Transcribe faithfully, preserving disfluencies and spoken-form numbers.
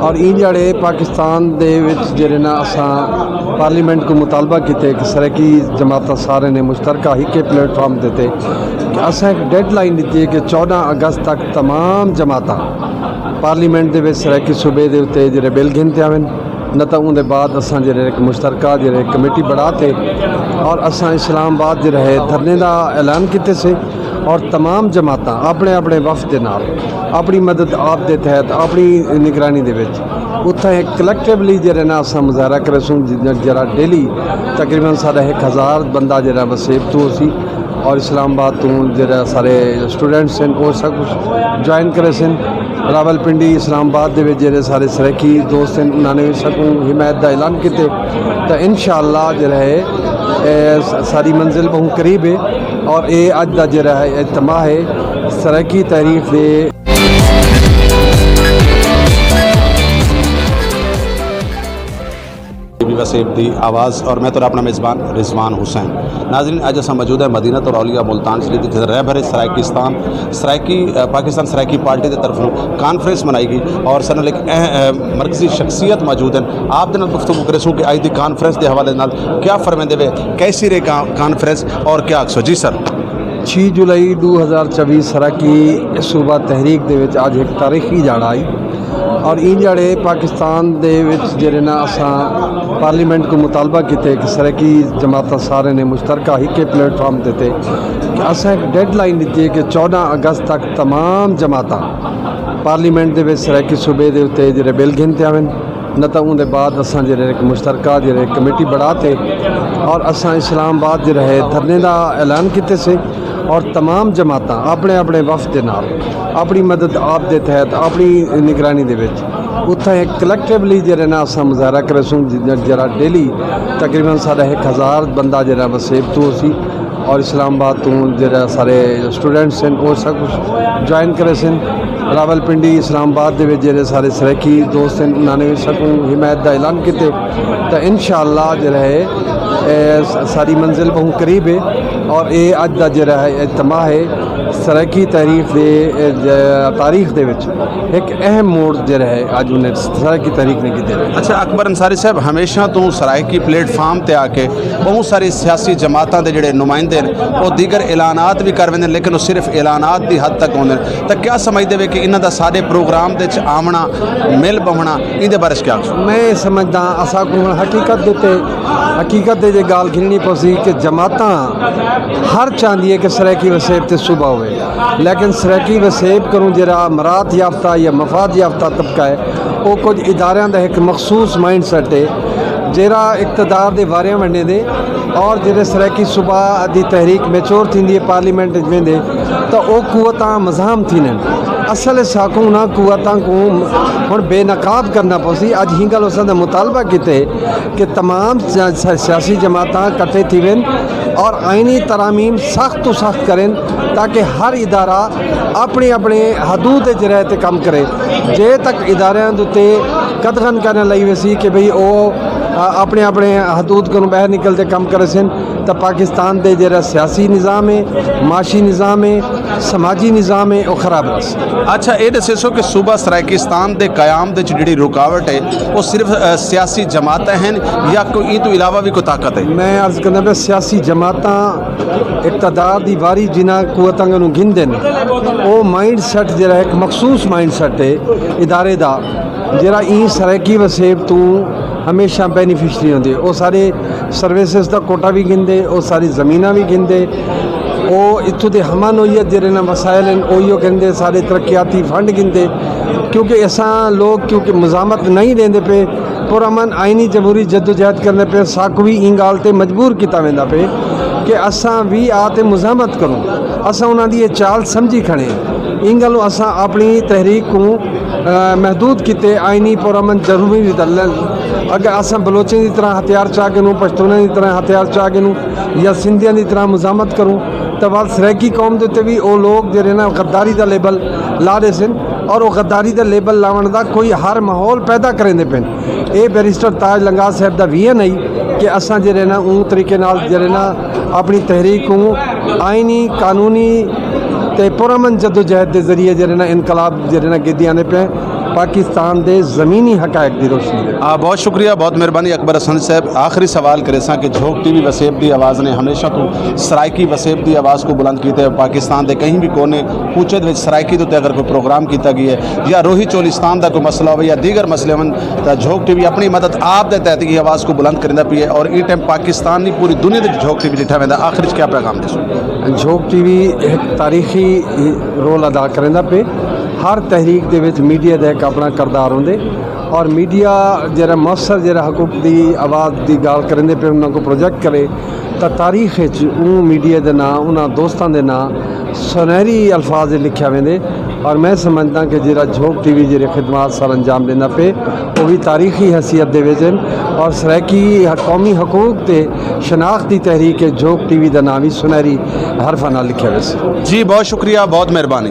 اور ایں جیڑھے پاکستان دے وچ جیڑھے نا اساں پارلیمنٹ کوں مطالبہ کیتے کہ سرائیکی جماعتاں سارے نے مشترکہ ہکے پلیٹ فارم تے تے کہ اساں ہک ڈیڈ لائن ݙتی ہے کہ چوݙاں اگست تک تمام جماعتاں پارلیمنٹ دے وچ سرائیکی صوبے دے اتے جیڑھے بل گھن تے آون، نہ تاں اوں دے بعد اساں جیڑھے ہک مشترکہ جیڑھے کمیٹی بݨا تے اور اساں اسلام آباد جیڑھا ہے دھرنے دا اعلان کیتے سے۔ اور تمام جماعتاں اپݨے اپݨے وفد دے نال اپݨی مدد آپ دے تحت اپݨی نگرانی دے وچ اتھاں ہک کلیکٹیولی جیڑھے نا اساں مظاہرہ کریسوں، جیڑھا ڈیلی تقریباً ساݙا ہک ہزار بندہ جیڑھا وسیب توں ہوسی اور اسلام آباد توں جیڑھا سارے اسٹوڈنٹس ہن او سب کچھ جوائن کریسن۔ راولپنڈی، اسلام آباد دے وچ جیڑھے سارے سرائیکی دوست ہن انہاں نے وی ساکوں حمایت دا اعلان کیتے، تاں انشاءاللہ جیڑھا ہے اے س- ساری منزل بہوں قریب ہے۔ اور اے اڄ دا جیڑھا ہے اجتماع ہے سرائیکی تحریک دے۔ بی وسیب دی آواز اور میں تہاݙا اپݨا میزبان رضوان حسین۔ ناظرین، اڄ اساں موجود ہیں مدینہ الاولیاء ملتان شریف دے رہبر سرائیکستان، سرائیکی، پاکستان سرائیکی پارٹی دے طرفوں کانفرنس منائی گئی اور ساݙے نال ہک اہ- مرکزی شخصیت موجود ہیں۔ آپ دے نال گفتگو کریسوں کہ اڄ دی کانفرنس دے حوالے نال کیا فرمیندے وے، کیسی رہی کا- کانفرنس اور کیا آکھسو؟ جی سر۔ چھی جولائی ݙو ہزار چووی سرائیکی صوبہ تحریک دے وچ اڄ ہک تاریخی ڄاڑھا آئی اور ایں ڄاڑھے پاکستان دے وچ جیڑھے نا اساں پارلیمنٹ کوں مطالبہ کیتے کہ سرائیکی جماعتاں سارے نے مشترکہ ہکے پلیٹ فارم تے تے کہ اساں ہک ڈیڈ لائن ݙتی ہے کہ چوݙاں اگست تک تمام جماعتاں پارلیمنٹ دے وچ سرائیکی صوبے دے اتے جیڑھے بل گھن تے آون، نہ تاں اوں دے بعد اساں جیڑھے ہک مشترکہ جیڑھے کمیٹی بݨا تے اور اساں اسلام آباد جیڑھا ہے دھرنے دا اعلان کیتے سے اور تمام جماعتاں اپݨے اپݨے وفد دے نال اپݨی مدد آپ دے تحت اپݨی نگرانی دے وچ اتھاں ہک کلیکٹیولی جیڑھے نا اساں مظاہرہ کریسوں، جیڑھا ڈیلی تقریباً ساݙا ہک ہزار بندہ جیڑھا وسیب توں ہوسی اور اسلام آباد توں جیڑھا سارے اسٹوڈنٹس ہن او سب کچھ جوائن کریسن۔ راولپنڈی، اسلام آباد دے وچ جیڑھے سارے سرائیکی دوست ہن انہاں نے وی ساکوں حمایت دا اعلان کیتے، تاں انشاءاللہ جیڑھا ہے اے س- ساری منزل بہوں قریب ہے اور اے اڄ دا جیڑھا ہے اجتماع ہے سرائیکی تحریک دے، اے ج- تاریخ دے وچ ہک اہم موڑ جیڑھا ہے اڄ انہیں سرائیکی تحریک نے کیتے۔ اچھا اکبر انصاری صاحب، ہمیشہ توں سرائیکی پلیٹ فارم تے آ کے بہت ساری سیاسی جماعتاں دے جڑے نمائندے ہیں وہ دیگر اعلانات بھی کر ویندے ہیں، لیکن وہ صرف اعلانات دی حد تک ہوندے ہیں۔ تو کیا سمجھدے وے کہ انہاں دا سارے پروگرام دے وچ آونا، مل بہنا، ایندے بارے وچ کیا آکھو؟ میں سمجھدا ہاں اساکوں ہن حقیقت دے تے حقیقت دے جے ڳالھ گھنݨی پوسی کہ جماعتاں ہر چاہندی ہے کہ سرائیکی وسیب تے صوبہ ہوئے، لیکن سرائیکی وسیب کنوں جیڑھا مراعات یافتہ یا مفاد یافتہ طبقہ ہے او کجھ اداریاں دا ہک مخصوص مائنڈ سیٹ ہے جیڑھا اقتدار دے واریاں ونڈیندے اور جیڑھے سرائیکی صوبہ دی تحریک میچور تھیندی ہے پارلیمنٹ وچ ویندے تاں او قوتاں مزاحم تھیندن۔ اصل ساکوں انہاں قوتاں کوں ہن بے نقاب کرنا پوسی۔ اج ہی گل اساں دا مطالبہ کیتے کہ تمام سیا- سیا- سیاسی جماعتاں کٹھے تھیون اور آئینی ترامیم سخت توں سخت کرن تاکہ ہر ادارہ اپݨی اپݨی حدود وچ رہ تے کم کرے۔ جے تک اداریاں دے اتے قدغن کرݨ لئی ویسی کہ بھئی او اپݨے اپݨے حدود کنوں ٻاہر نکل تے کم کریسن تاں پاکستان دے جیڑھا سیاسی نظام ہے، معاشی نظام ہے، سماجی نظام ہے او خراب رہسی۔ اچھا، اے ݙسیسو کہ صوبہ سرائیکستان دے قیام دے وچ جڑی رکاوٹ ہے، او صرف، اے، سیاسی جماعتاں ہن یا کوئی ایں توں علاوہ وی کوئی طاقت ہے؟ میں عرض کرنا پیا، سیاسی جماعتاں اقتدار دی واری جنہاں قوتاں کنوں گھندن، او مائنڈ سیٹ جڑا ہک مخصوص مائنڈ سیٹ ہے ادارے دا، جڑا ایں سرائیکی وسیب توں ہمیشہ بینیفیشری ہوندے۔ او سارے سروسز دا کوٹا وی گھندے، او ساری زمیناں وی گھندے، او اتھوں دے ہما نوعیت جیڑھے نا وسائل ہن، او ایہو گھندے، سارے ترقیاتی فنڈ گھندے، کیونکہ اساں لوگ کیونکہ مزاحمت نہیں ݙیندے پئے، پرامن آئینی جمہوری جدوجہد کریندے پئے، ساکوں وی ایں ڳالھ تے مجبور کیتا ویندا پئے کہ اساں وی آ تے مزاحمت کروں۔ اساں انہاں دی اے چال سمجھی کھڑے ہیں۔ ایں ڳالھوں اساں اپݨی تحریک کوں، اے، محدود کیتے آئینی پرامن جمہوری دی طرح، اگر اساں بلوچیں دی طرح ہتھیار چا گھنوں، پشتوناں دی طرح ہتھیار چا گھنوں یا سندھیاں دی طرح مزاحمت کروں تاں ول سرائیکی قوم دے اتے وی او لوگ جیڑھے نا غداری دا لیبل لا ݙیسن اور او غداری دا لیبل لاوݨ دا کوئی ہر ماحول پیدا کریندے پئن۔ اے بیرسٹر تاج لنگاہ صاحب دا ویژن ہئی کہ اساں جیڑھے نا اوں طریقے نال جیڑھے نا اپݨی تحریک کوں آئینی، قانونی تے پرامن جدوجہد دے ذریعے جیڑھے نا انقلاب جیڑھے نا گھدی آندے پئے ہیں۔ پاکستان دے زمینی حقائق دی روشنی دے۔ آ، بہت شکریہ، بہت مہربانی اکبر حسن صاحب۔ آخری سوال کریساں کہ جھوک ٹی وی وسیب دی آواز نے ہمیشہ تو سرائیکی وسیب دی آواز کو بلند کیتے، پاکستان دے کہیں بھی کونے کوچے دے وچ سرائیکی دے اتے اگر کوئی پروگرام کیتا گیا ہے یا روہی چولستان دا کوئی مسئلہ ہوئے یا دیگر مسئلے ہون، تاں جھوک ٹی وی اپنی مدد آپ دے تحت یہ آواز کو بلند کریندا پیا ہے، اور ایں ٹائم پاکستان نہیں، پوری دنیا دے وچ جھوک ٹی وی ڈٹھا ویندا۔ آخر وچ کیا پیغام ݙیسو؟ جھوک ٹی وی ہک تاریخی رول ادا کریندا پئے۔ ہر تحریک دے وچ میڈیا دا ہک اپݨا کردار ہوندے، اور میڈیا جیڑھا مؤثر، جیڑھا حقوق دی آواز دی ڳالھ کریندے پئے، انہاں کوں پروجیکٹ کرے، تاں تاریخ وچ اوں میڈیا دے ناں، انہاں دوستاں دے ناں سنہری الفاظ وچ لکھیا ویندے۔ اور میں سمجھداں کہ جیڑھا جھوک ٹی وی جیڑھے خدمات سر انجام ݙیندا پئے، او وی تاریخی حیثیت دے وچ ہن، اور سرائیکی قومی حقوق تے شناخت دی تحریک وچ جھوک ٹی وی دا ناں وی سنہری حرفاں نال لکھیا ویسی۔ جی، بہت شکریہ، بہت مہربانی۔